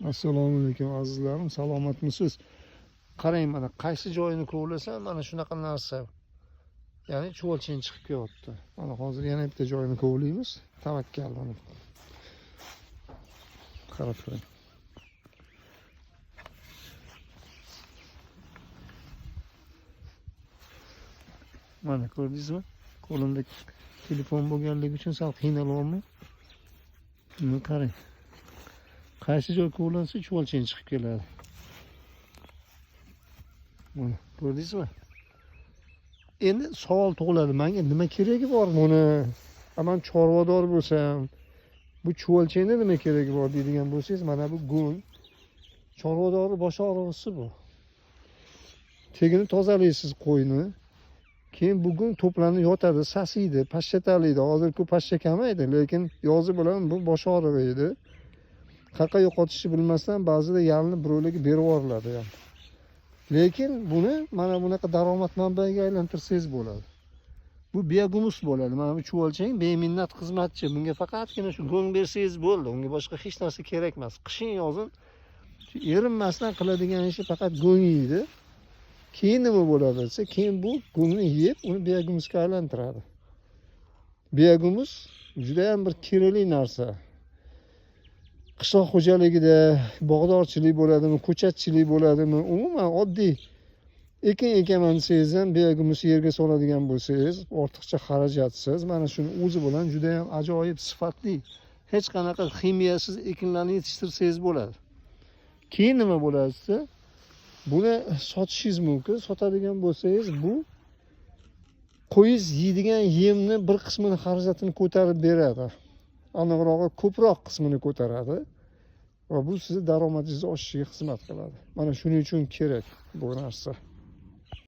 Assalomu alaykum azizlarim, salomatmisiz? Qarang, mana qaysi joyini kovlasam, mana shunaqa narsa. Ya'ni chuvalchang chiqib kelyapti. Mana hozir yana bitta joyini kovlaymiz. Tavakkal mana. Qarab turing. Mana ko'rdingizmi? Qo'limda telefon bo'lganligi uchun sal qiynalyapman. Buni qarang. Qaysi joy kovlansa chuvalchang chiqib keladi. Mana ko'rdingizmi? Endi savol tug'iladi, menga nima keragi bor buni? Man chorvador bo'lsam, bu chuvalchangda nima keragi bor deydigan bo'lsangiz, mana bu go'ng chorvadorning bosh og'rig'isi bu. Tegini tozalaysiz qo'yni. Keyin bu go'ng to'planib yotadi, sasiydi, pashsha tanlaydi. Hozir ko'p pashsha kamaydi, lekin yozi bilan bu bosh og'rig'i edi. Qayerga yo'qotishni bilmasdan ba'zida yalni birovlarga berib yuboriladi ham. Lekin buni mana bunaqa daromad manbaiga aylantirsangiz bo'ladi. Bu biogumus bo'ladi. Mana bu chuvalchang beminnat xizmatchi. Bunga faqatgina shu go'ng bersangiz bo'ldi. Unga boshqa hech narsa kerak emas. Qishin yozin erinmasdan qiladigan ishi faqat go'ng yeydi. Keyin nima bo'ladi desa, keyin bu go'ngni yeb uni biogumusga aylantiradi. Biogumus juda ham bir kerakli narsa. Qishloq xo'jaligida bog'dorchilik bo'ladimi, ko'chatchilik bo'ladimi, umuman oddiy ekin ekaman desangiz ham biogumus yerga soladigan bo'lsangiz, ortiqcha xarajatsiz mana shuni o'zi bilan juda ham ajoyib sifatli, hech qanaqa ximiyasiz ekinlarni yetishtirsangiz bo'ladi. Keyin nima bo'ladi desa, buni sotishingiz mumkin. Sotadigan bo'lsangiz, bu qo'yiz yeydigan yemni bir qismini xarajatini ko'tarib beradi. Aniqrog'i ko'proq qismini ko'taradi va bu sizni daromadingizni oshishiga xizmat qiladi. Mana shuning uchun kerak bu narsa.